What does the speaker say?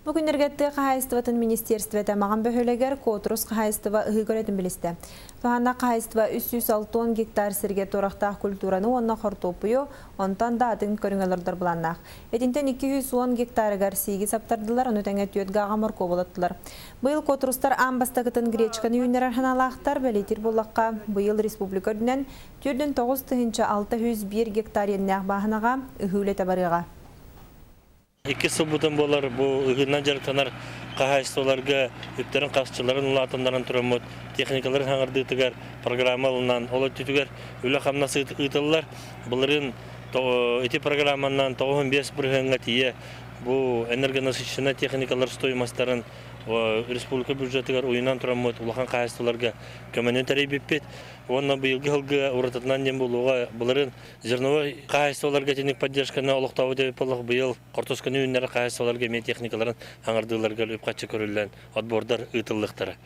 Бу күннэргэ тыа хаһаайыстыбатын министиэристибэтэ Маҕан бөһүөлэгэр Котрус хаһаайыстыба ыһыы көрөтүн билистэ. Туһааннаах хаһаайыстыба 360 гектар сиргэ туорахтаах культураны уонна хортуоппуйу, онтон да атын көрүҥ олордор былааннаах. Итинтэн 210 гектарыгар сииги саптардылар, ону тэҥэ түөрт гааҕа моркуобулаттылар. Быйыл Котрустар аан бастакытын гречканы үүннэрэр санаалаахтар, бэлиэтиир буоллахха, быйыл республика үрдүнэн 49 601 гектар иэннээх бааһынаҕа ыһыы үлэтэ барыаҕа. Иккис сылбытын буолар бу ыһыынан дьарыктанар хаһаайыстыбаларга үптэрин харчыларын улаатыннаран тураммыт техникаларын хаҥардыытыгар программа ылынан ол өттүтүгэр үлэ-хамнас ыытыллар. Былырыын ити программанан 95 бырыһыаҥҥа тиийэ бу энергонасыщенная техникалар стоимостарын республика бюджетыгар уйунан тураммыт улахан хаһаайыстыбаларга көмөнү тэрийбиппит. Уонна быйылгы сылга уратытынан диэн буолуоҕа былырыын зерновой хаһаайыстыбаларга итинник поддержканы олохтообут эбит буоллах быйыл хортуосканы үүннэрэр хаһаайыстыбаларга эмиэ техникаларын хаҥардыыларга үп-харчы көрүллэн отбордар ыытыллыахтара.